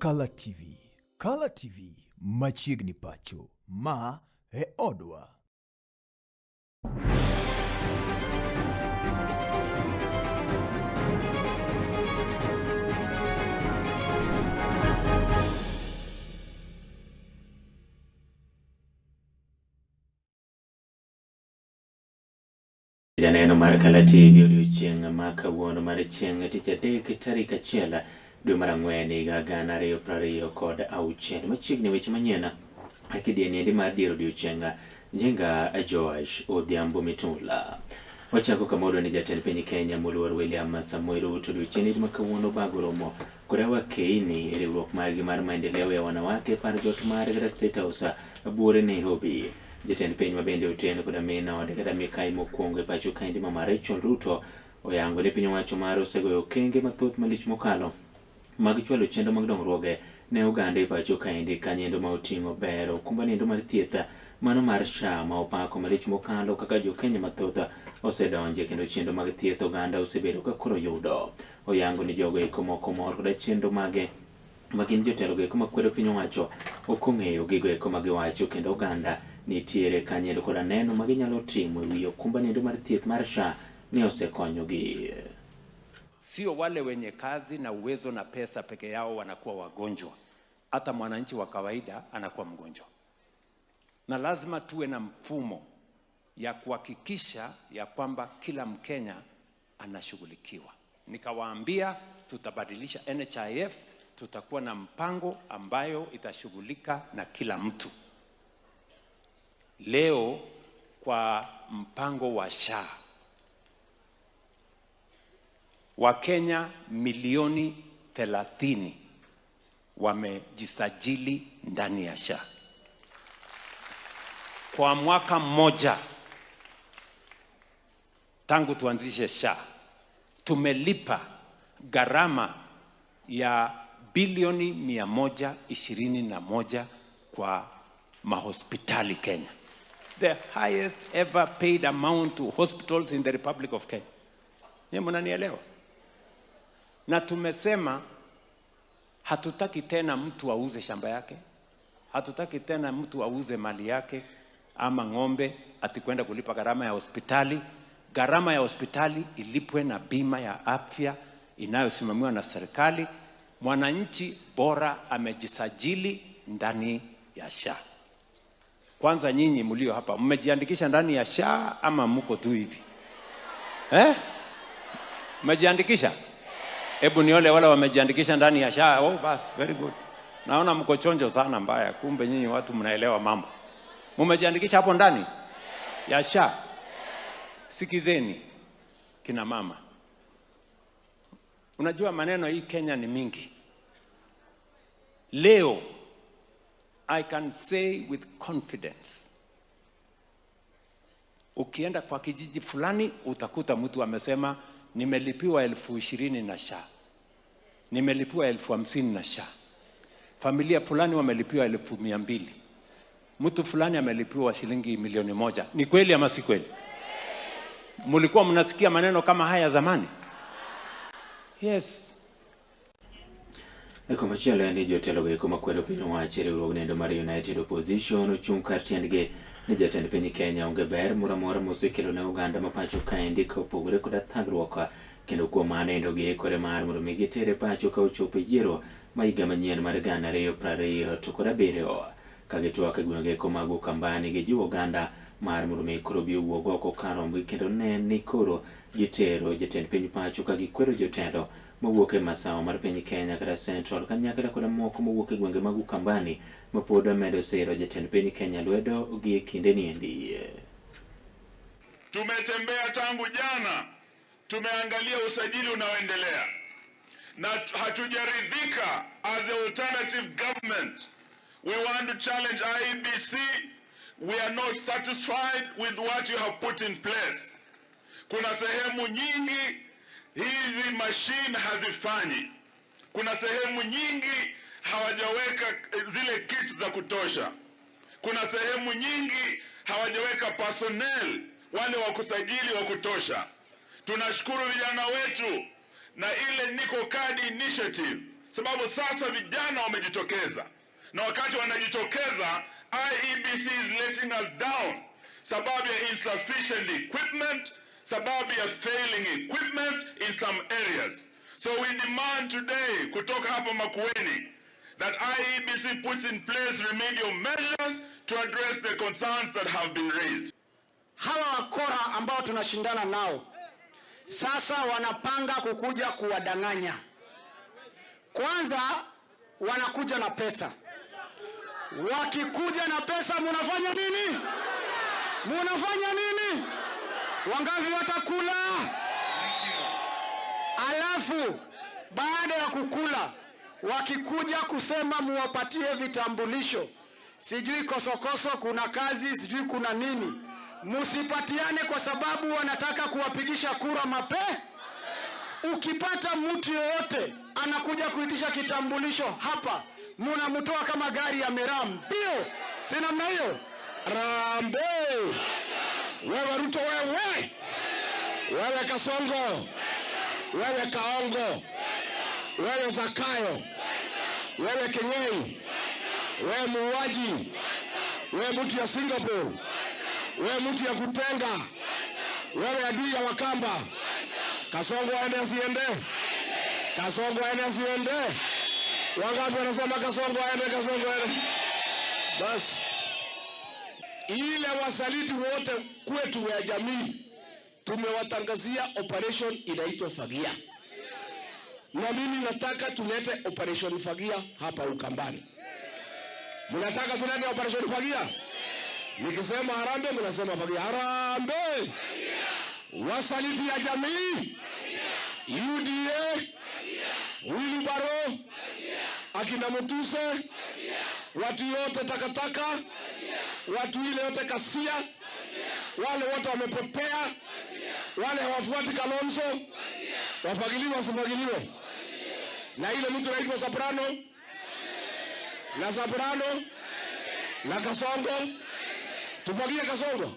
Kala TV. Kala TV machiegni pacho. Ma e odwa. Janeno mar Kala TV odiochieng' ma kawuono mar chieng' tich adek tarik 1 dwe mar 4 higa 2026. Machiegni weche manyien e kidieny endi mar dier odiochieng' Njenga Joash Odhiambo Mitula. Wachako kamoro ni jatend piny Kenya moluor William Samoei Ruto odiochieng' ma kawuono bago romo kod awakeini e riwruok margi mar maendeleo ya wanawake par jot mar kata State House buore Nairobi. Jatend piny ma bende oten koda min ode kata mikai mokwongo e pacho kaendi Mama Rachel Ruto oyango ni piny owacho mare osegoyo okenge mathoth malich mokalo mag chwalo chenro mag dongruoge ne oganda e pacho kaendi kanyendo ma oting'o bero okumba niendo mar thieth mano mar SHA ma opako malich mokalo kaka jo Kenya mathoth osedonje kendo chenro mag thieth oganda osebedo ka koro yudo. Oyango ni jogo eko moko mor koda chenro mage ma gin jotelo go eko makwedo piny owacho ok ong'eyo gigo eko ma giwacho kendo oganda nitiere kanyendo koda neno ma ginyalo timo e wi okumba niendo mar thieth mar SHA ni osekonyogi. Sio wale wenye kazi na uwezo na pesa peke yao wanakuwa wagonjwa, hata mwananchi wa kawaida anakuwa mgonjwa, na lazima tuwe na mfumo ya kuhakikisha ya kwamba kila Mkenya anashughulikiwa. Nikawaambia tutabadilisha NHIF, tutakuwa na mpango ambayo itashughulika na kila mtu. Leo kwa mpango wa SHA Wakenya milioni 30 wamejisajili ndani ya SHA. Kwa mwaka mmoja tangu tuanzishe SHA tumelipa gharama ya bilioni 121 kwa mahospitali Kenya. The highest ever paid amount to hospitals in the Republic of Kenya. Nyie mnanielewa? Na tumesema hatutaki tena mtu auze shamba yake, hatutaki tena mtu auze mali yake ama ng'ombe ati kwenda kulipa gharama ya hospitali. Gharama ya hospitali ilipwe na bima ya afya inayosimamiwa na serikali. Mwananchi bora amejisajili ndani ya SHA. Kwanza nyinyi mlio hapa mmejiandikisha ndani ya SHA ama mko tu hivi? Mmejiandikisha? Hebu niole wale wamejiandikisha ndani ya SHA. Oh, bas, very good. Naona mko chonjo sana mbaya, kumbe nyinyi watu mnaelewa mambo. Mmejiandikisha hapo ndani ya SHA? Sikizeni kina mama. Unajua maneno hii Kenya ni mingi. Leo I can say with confidence, ukienda kwa kijiji fulani utakuta mtu amesema nimelipiwa 20,000 na SHA, nimelipiwa 50,000 na SHA, familia fulani wamelipiwa 200,000, mtu fulani amelipiwa shilingi 1,000,000. Ni kweli ama si kweli? Mulikuwa mnasikia maneno kama haya zamani? Yes. Komachielo en ni jotelo go eko makwedo piny owacho e riwruog nendo mar United Opposition ochung' kar tiendgi ni jatend piny Kenya onge ber moro amora mosekelo ne oganda ma pacho kaendi ka opogore koda thagruok kendo kuom mano endo giikore mar mondo mi gitere pacho ka ochopo e yiero ma higa manyien mar 2027 ka gitwak e gwenge eko mag Ukambani gijiwo oganda mar mondo mi koro bi owuog oko kar rombgi kendo ne ni koro gitero jatend piny pacho ka gikwedo jotelo mawuok e masawa mar piny Kenya kata Central kanyakla koda moko mawuok e gwenge mag Ukambani ma pod medo siro jatend piny Kenya lwedo gi e kinde niendi. Tumetembea tangu jana, tumeangalia usajili unaoendelea na hatujaridhika. As the alternative government, we want to challenge IEBC. We are not satisfied with what you have put in place. Kuna sehemu nyingi hizi machine hazifanyi. Kuna sehemu nyingi hawajaweka zile kits za kutosha. Kuna sehemu nyingi hawajaweka personnel wale wa kusajili wa kutosha. Tunashukuru vijana wetu na ile Niko Kadi initiative. Sababu sasa vijana wamejitokeza, na wakati wanajitokeza, IEBC is letting us down sababu ya insufficient equipment, sababu ya failing equipment in some areas. So we demand today kutoka hapa Makueni that IEBC puts in place remedial measures to address the concerns that have been raised. Hawa wakora ambao tunashindana nao sasa wanapanga kukuja kuwadanganya. Kwanza wanakuja na pesa. Wakikuja na pesa munafanya nini? Munafanya nini? Wangapi watakula? Alafu baada ya kukula, wakikuja kusema muwapatie vitambulisho, sijui kosokoso, kuna kazi, sijui kuna nini, musipatiane kwa sababu wanataka kuwapigisha kura mape. Ukipata mtu yoyote anakuja kuitisha kitambulisho hapa, munamtoa kama gari ya miraa mbio, si namna hiyo? Harambee! Wewe Ruto, wewe wewe Kasongo, wewe Kaongo, wewe Zakayo, wewe Keng'ei, wewe muuaji, wewe mtu ya Singapore, wewe mtu ya kutenga, wewe adui ya Wakamba. Kasongo aende asiende? Kasongo aende asiende? Wangapi wanasema Kasongo aende? Kasongo aende? Basi ile wasaliti wote kwetu ya jamii tumewatangazia operation inaitwa Fagia, na mimi nataka tulete operation Fagia hapa Ukambani. Mnataka tulete operation Fagia? Nikisema harambee, mnasema Fagia. Harambee! Wasaliti ya jamii, UDA, wheelbarrow, akina Mutuse, watu yote takataka, watu ile yote kasia, wale wote wamepotea, wale hawafuati Kalonzo, wafagiliwe wasifagiliwe? Na ile mtu anaitwa Soprano na Soprano na Kasongo, tufagie Kasongo.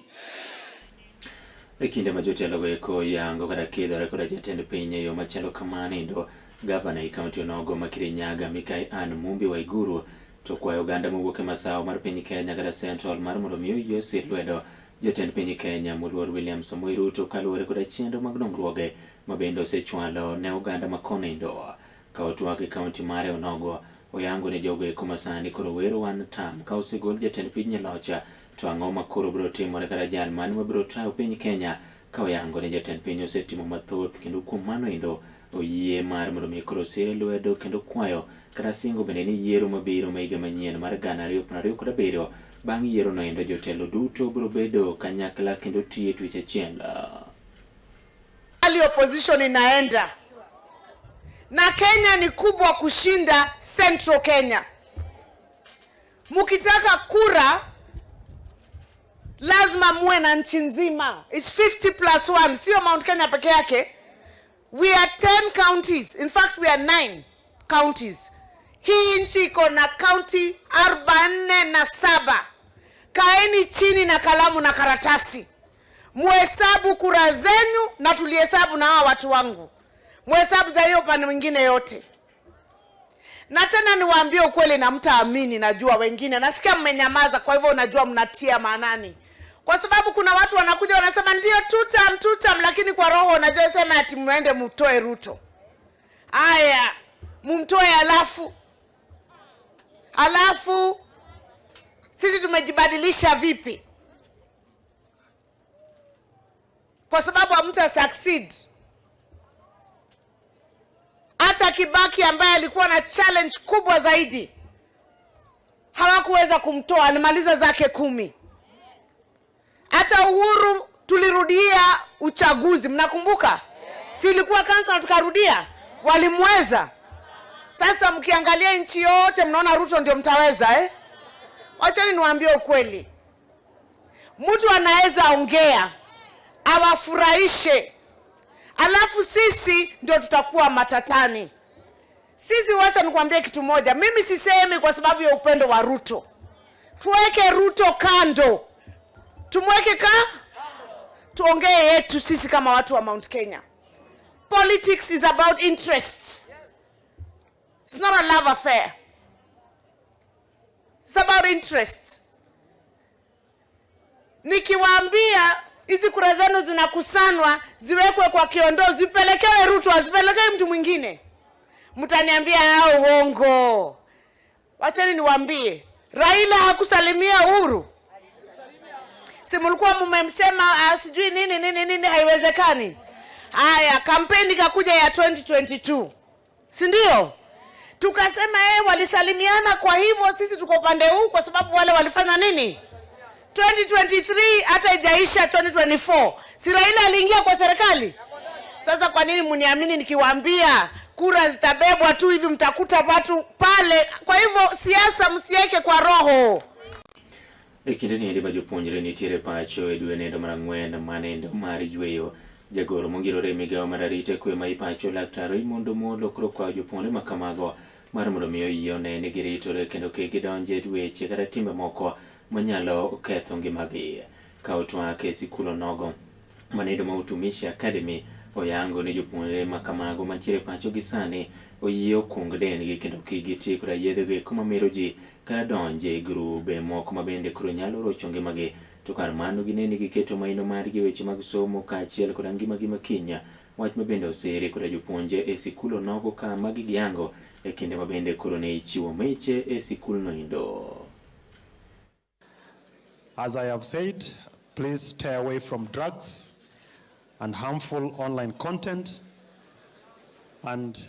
E kinde ma jotelo eko yango kata kidhore koda jatend piny e yo machalo kamano, gavana e kaunti onogo ma Kirinyaga Mikai Anne Mumbi Waiguru to kwayo oganda mowuok e masawa mar piny Kenya kata Central mar mondo mi oyie osir lwedo jatend piny Kenya moluor William Samoei Ruto kaluwore koda chenro mag dongruoge ma bende osechwalo ne oganda ma konindo. Ka otwak e kaunti mare onogo, oyango ne jogo eko masani koro wero one term ka osegol jatend piny e loch, to ang'o ma koro biro timore kata jal mane mabiro tayo piny Kenya, ka oyango ni jatend piny osetimo mathoth kendo kuom mano endo oyie mar mondo mi koro osire lwedo kendo kwayo kata singo bende ni yiero mabiro ma higa manyien mar 2027 bang' yiero no endo jotelo duto biro bedo kanyakla kendo tiyo e twech achiel. Hali opposition inaenda na Kenya ni kubwa kushinda Central Kenya. Mukitaka kura lazima muwe na nchi nzima. It's 50 plus 1, sio Mount Kenya peke yake. We are 10 counties. In fact, we are 9 counties. Hii nchi iko na county 47. Kaeni chini na kalamu na karatasi, muhesabu kura zenyu, na tulihesabu na hawa watu wangu, muhesabu za hiyo pande mwingine yote. Na tena niwaambie ukweli, na mtaamini, najua wengine nasikia mmenyamaza, kwa hivyo najua mnatia maanani, kwa sababu kuna watu wanakuja wanasema ndio tutam tutam, lakini kwa roho unajua sema ati muende mtoe Ruto. Aya, mumtoe, alafu sisi tumejibadilisha vipi? Kwa sababu hamta succeed. Hata Kibaki ambaye alikuwa na challenge kubwa zaidi hawakuweza kumtoa, alimaliza zake 10. Hata Uhuru tulirudia uchaguzi, mnakumbuka? Si ilikuwa kansa tukarudia, walimweza. Sasa mkiangalia nchi yote mnaona Ruto ndio mtaweza, eh? Wachani niwaambie ukweli. Mtu anaweza ongea awafurahishe, alafu sisi ndio tutakuwa matatani. Sisi, wacha nikwambie kitu moja, mimi sisemi kwa sababu ya upendo wa Ruto. Tuweke Ruto kando, tumweke ka, tuongee yetu sisi kama watu wa Mount Kenya. Politics is about interests. It's not a love affair. It's about interests. Nikiwaambia hizi kura zenu zinakusanwa ziwekwe kwa kiondoo, zipelekewe Ruto, azipelekewe mtu mwingine, mtaniambia hao uongo. Wacheni niwaambie, Raila hakusalimia Uhuru. Si mlikuwa mmemsema sijui nini nini nini, haiwezekani. Haya, kampeni ikakuja ya 2022, si ndio? Tukasema walisalimiana, kwa hivyo sisi tuko upande huu kwa sababu wale walifanya nini? 2023 hata ijaisha 2024, si Raila aliingia kwa serikali? Sasa kwa nini mniamini nikiwaambia kura zitabebwa tu hivi, mtakuta watu pale? Kwa hivyo siasa msiweke kwa roho. E kinde ni ma jopuonjre nitiere pacho e dwe nendo mar ang'wen manendo mar yweyo. Jagoro mongirore e migawo mar arita kwe ma ipacho Laktar Raymond Omolo koro kwayo jopuonjre ma kamago mar mondo mi oyie one ni giritore kendo kik gidonje weche kata timbe moko manyalo ketho ngimagi. Ka otwak e sikul onogo manendo ma Utumishi Academy oyango ni jopuonjre ma kamago mantiere pacho gi sani oyie okung dendgi kendo kik giti koda yedhe go eko mamero ji kata donje e grube moko ma bende koro nyalo rocho ngimagi, to kar mano gine ni giketo maino margi e weche mag somo kaachiel koda ngimagi ma kiny. Wach ma bende oseri koda jopuonje e sikul onogo ka magi giyango e kinde ma bende koro ne ichiwo meche e sikulno endo. As I have said, please stay away from drugs and harmful online content and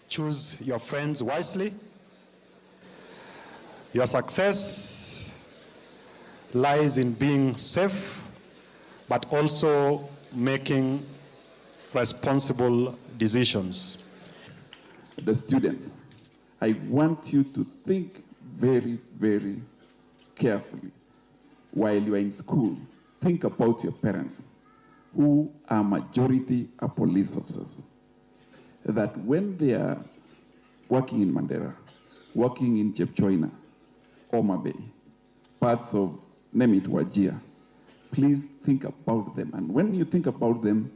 choose your friends wisely. Your success lies in being safe, but also making responsible decisions. The students, I want you to think very, very carefully. While you are in school, think about your parents, who are majority are police officers. That when they are working in Mandera, working in Chepchoina, Homa Bay, parts of, name it, Wajir, please think about them. And when you think about them,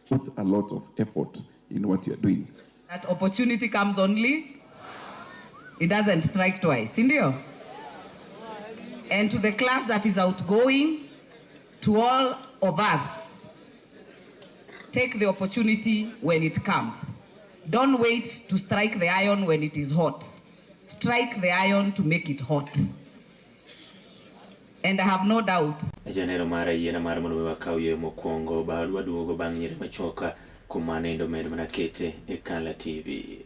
put a lot of effort in what you're doing. That opportunity comes only, it doesn't strike twice, sindio? And to the class that is outgoing, to all of us, take the opportunity when it comes. Don't wait to strike the iron when it is hot. Strike the iron to make it hot. And I have no doubt. Janeno mar yiena mar mondo mi wakaw yweyo mokwongo ba waduogo bang' nyiri machuok kuom mano endo med mana kete e Kala TV.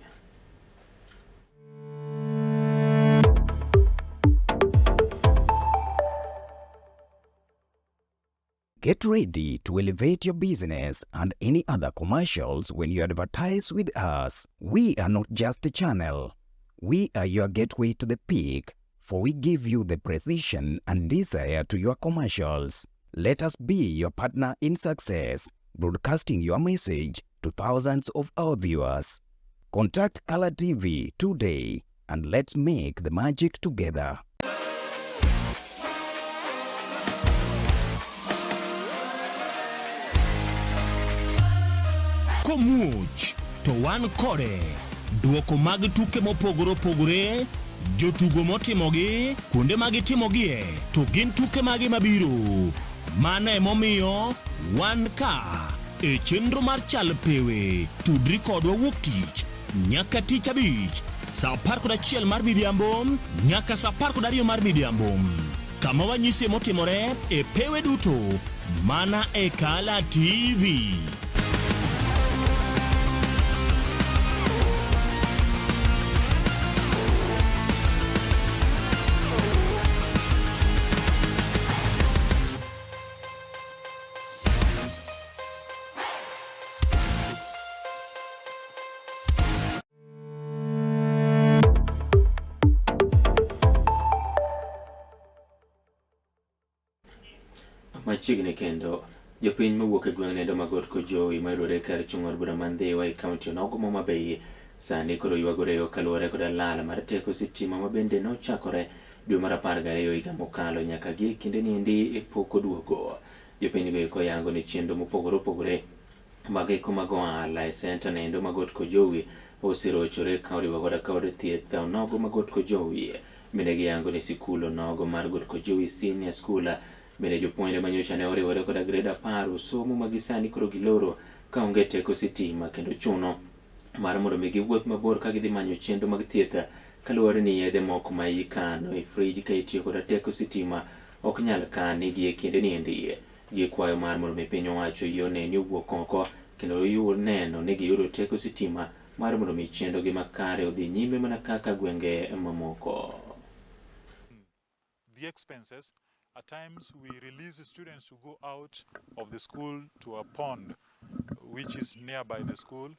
Get ready to elevate your business and any other commercials when you advertise with us. We are not just a channel. We are your gateway to the peak, for we give you the precision and desire to your commercials. Let us be your partner in success, broadcasting your message to thousands of our viewers. Contact Kala TV today and let's make the magic together. Komuoch to wan kode. Duoko mag tuke mopogore opogore, jotugo motimogi, kuonde ma gitimogie, to gin tuke mage mabiro. Mano emomiyo wan ka e chenro mar Chal Pewe. Tudri kodwa wuok tich nyaka tich abich saa 11 mar midhiambo nyaka saa 12 mar midhiambo, kama wanyisie motimore e pewe duto mana e Kala TV. Machiegni kendo jopiny mowuok e gweng' Nendo Magot Kojowi mayudore kar chung' od bura ma Ndhiwa e kaunti onogo ma Homa Bay sani koro ywagore yo kaluwore koda lal mar teko sitima ma bende nochakore dwe mar 12 higa mokalo nyaka gi e kinde niendi pok oduogo. Jopiny go eko yango ni chenro mopogore opogore mag eko mag ohala e senta nendo Magot Kojowi oserochore ka oriwo koda ka od thieth onogo ma Got Kojowi. Bende giyango ni sikul onogo mar Got Kojowi Senior School bende jopuonjre manyocha ne oriwore koda grade 10 somo ma gisani koro giloro ka onge teko sitima kendo chuno mar mondo mi giwuoth mabor ka gidhi manyo chenro mag thieth kaluwore ni yedhe moko ma ikano e frij ka itiyo koda teko sitima ok nyal kani gi e kinde ni endi. Gikwayo mar mondo mi piny owacho oyie one ni owuok oko kendo neno ni giyudo teko sitima mar mondo mi chenrogi makare odhi nyime mana kaka gwenge mamoko. The expenses, at times we release students to go out of the school to a pond which is nearby the school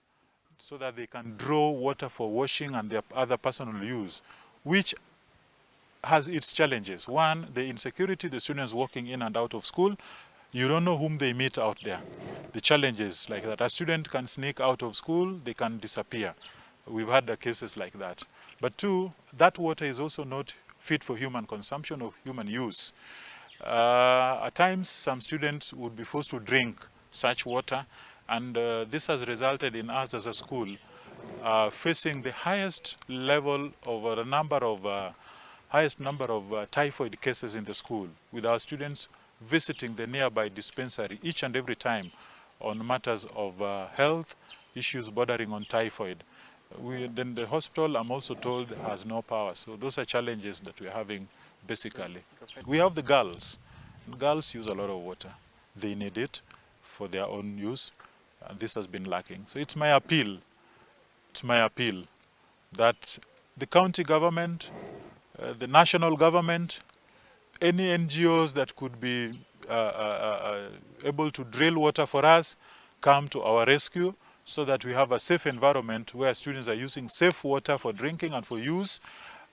so that they can draw water for washing and their other personal use, which has its challenges. One, the insecurity, the students walking in and out of school, you don't know whom they meet out there. The challenges like that. A student can sneak out of school, they can disappear. We've had the cases like that. But two, that water is also not fit for human consumption or human use. At times, some students would be forced to drink such water, and this has resulted in us as a school facing the highest level of a number of highest number of typhoid cases in the school, with our students visiting the nearby dispensary each and every time on matters of health issues bordering on typhoid. Then the hospital, I'm also told, has no power. So those are challenges that we're having basically. We have the girls. Girls use a lot of water. They need it for their own use, and this has been lacking. So it's my appeal, it's my appeal that the county government, the national government, any NGOs that could be able to drill water for us, come to our rescue so that we have a safe environment where students are using safe water for drinking and for use,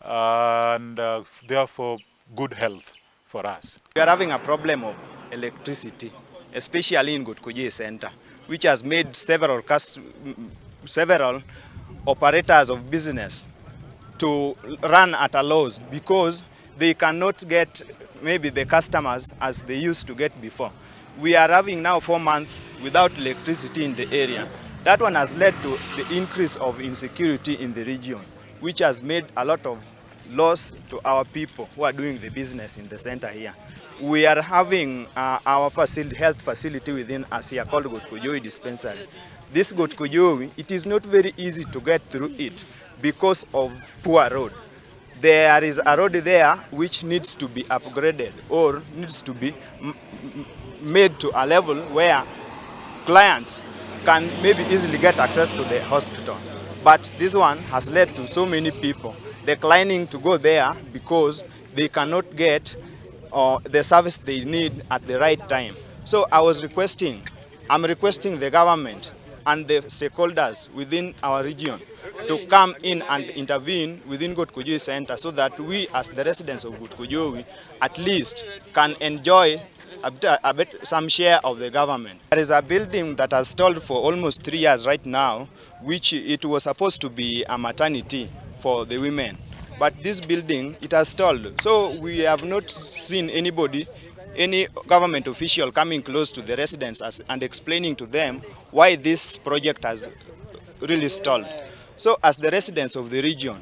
and therefore good health for us. We are having a problem of electricity, especially in Got Kojowi Center, which has made several operators of business to run at a loss because they cannot get maybe the customers as they used to get before. We are having now 4 months without electricity in the area. That one has led to the increase of insecurity in the region, which has made a lot of loss to our people who are doing the business in the center here. We are having our health facility within us here called Got Kojowi Dispensary. This Got Kojowi, it is not very easy to get through it because of poor road. There is a road there which needs to be upgraded or needs to be made to a level where clients can maybe easily get access to the hospital. But this one has led to so many people declining to go there because they cannot get the service they need at the right time. So I'm requesting the government and the stakeholders within our region to come in and intervene within Got Kojowi Center so that we as the residents of Got Kojowi at least can enjoy a bit, some share of the government. There is a building that has stalled for almost 3 years right now, which it was supposed to be a maternity for the women. But this building, it has stalled. So we have not seen anybody, any government official coming close to the residents and explaining to them why this project has really stalled. So as the residents of the region,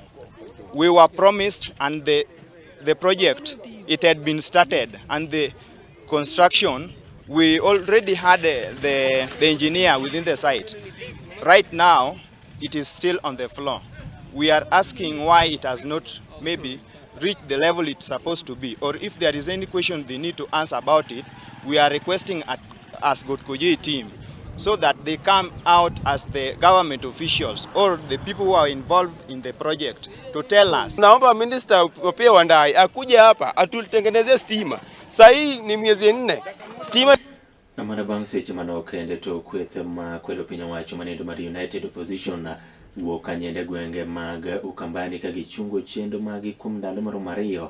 we were promised, and the project, it had been started, and the construction, we already had the engineer within the site. Right now, it is still on the floor. We are asking why it has not maybe reached the level it's supposed to be, or if there is any question they need to answer about it, we are requesting as Got Kojowi team so that they come out as the government officials or the people who are involved in the project to tell us. Naomba Minister Opiyo Wandayi akuje hapa atutengenezee stima. Saa hii ni miezi 4. Stima Na mana bang' seche manok kende to kweth ma kwedo piny owacho manendo mar United Opposition wuok kanyende gwenge mag Ukambani ka gichungo chenro magi kuom ndalo maromo 2.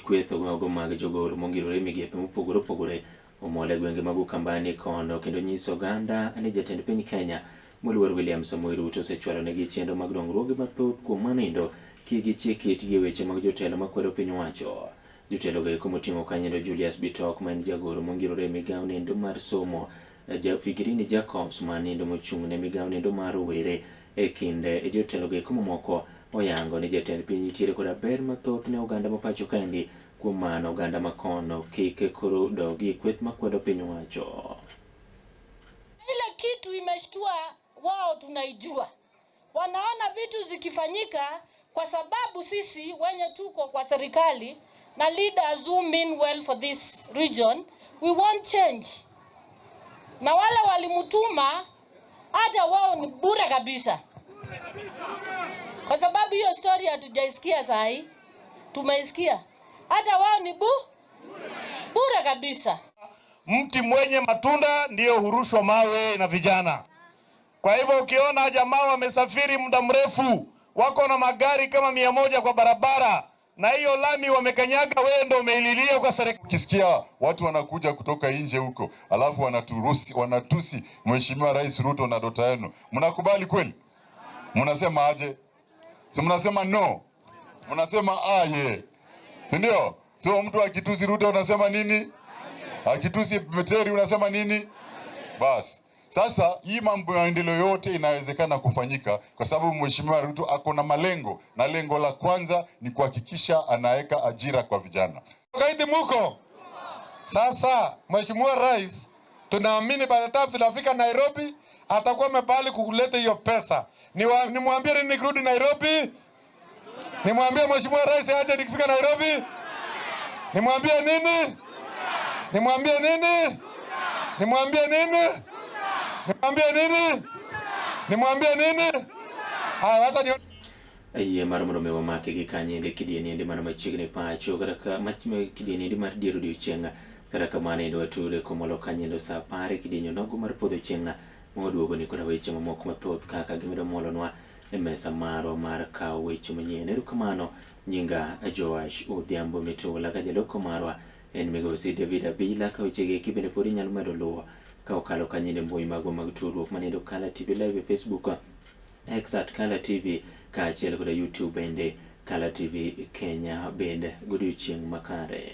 Kweth ogo mag jogoro mongirore migepe mopogore opogore omol e gwenge mag Ukambani kono kendo nyiso oganda ni jatend piny Kenya moluor William Samoei Ruto osechwalo negi chenro mag dongruoge mathoth kuom manindo kik gichik itgi e weche mag jotelo makwedo piny owacho. Jotelo go eko moting'o kanyendo Julius Bitok ma en jagoro mongirore e migawo nendo mar somo, Fikirini Jacobs ma nendo mochung' ne migawo nendo mar rowere, e kind jotelo go eko mamoko oyango ni jatend piny nitiere koda ber mathoth ne oganda ma pacho kaendi kuom mano oganda ma kono kik koro dogi e kweth makwedo piny owacho. Ile kitu imeshtua wao tunaijua, wanaona vitu zikifanyika kwa sababu sisi wenye tuko kwa serikali na leaders who mean well for this region, we want change. Na wale walimtuma hata wao ni bure kabisa, kwa sababu hiyo story hatujaisikia saa hii, tumeisikia hata wao ni bure kabisa. Mti mwenye matunda ndiyo hurushwa mawe na vijana. Kwa hivyo ukiona jamaa wamesafiri muda mrefu, wako na magari kama 100 kwa barabara, na hiyo lami wamekanyaga, wewe ndio umeililia kwa serikali. Ukisikia watu wanakuja kutoka nje huko, alafu wanatusi Mheshimiwa Rais Ruto na dota yenu, mnakubali kweli? Mnasema aje? Si mnasema no, mnasema aye, si ndio? So mtu akitusi Ruto unasema nini? Akitusi Meteri unasema nini? Bas. Sasa hii mambo ya maendeleo yote inawezekana kufanyika kwa sababu Mheshimiwa Ruto ako na malengo, na lengo la kwanza ni kuhakikisha anaweka ajira kwa vijana. Kaidi muko. Sasa Mheshimiwa Rais, tunaamini by the time tunafika Nairobi atakuwa amebali kukuleta hiyo pesa. Nimwambie nini nikirudi Nairobi? Nimwambie Mheshimiwa Rais aje nikifika Nairobi? Nimwambie nini? Nimwambie nini? Nimwambie nini? Nimwambie nini? Nimwambie nini? Haya, wacha ni Yie mar mondo mi wamake gi kanyende kidieny endi mana machiegni pacho kata ka kidieny endi mar dier odiochieng' kata kamano endi wature komolo kanyendo saa 10 e kidieny onogo mar podho chieng' mawaduogo ni koda weche mamoko mathoth kaka gimedo molonwa e mesa marwa mar kawo weche manyien. Erokamano, nyinga Joash Odhiambo Mitula ka jaloko marwa en migosi David Abila. Ka wechegi eki bende pod inyalo medo luwo ka okalo kanyende mbui magwa mag tudruok maniendo Kala TV Live e Facebook, X at Kala TV kaachiel koda YouTube bende Kala TV Kenya. Bed godiochieng' makare.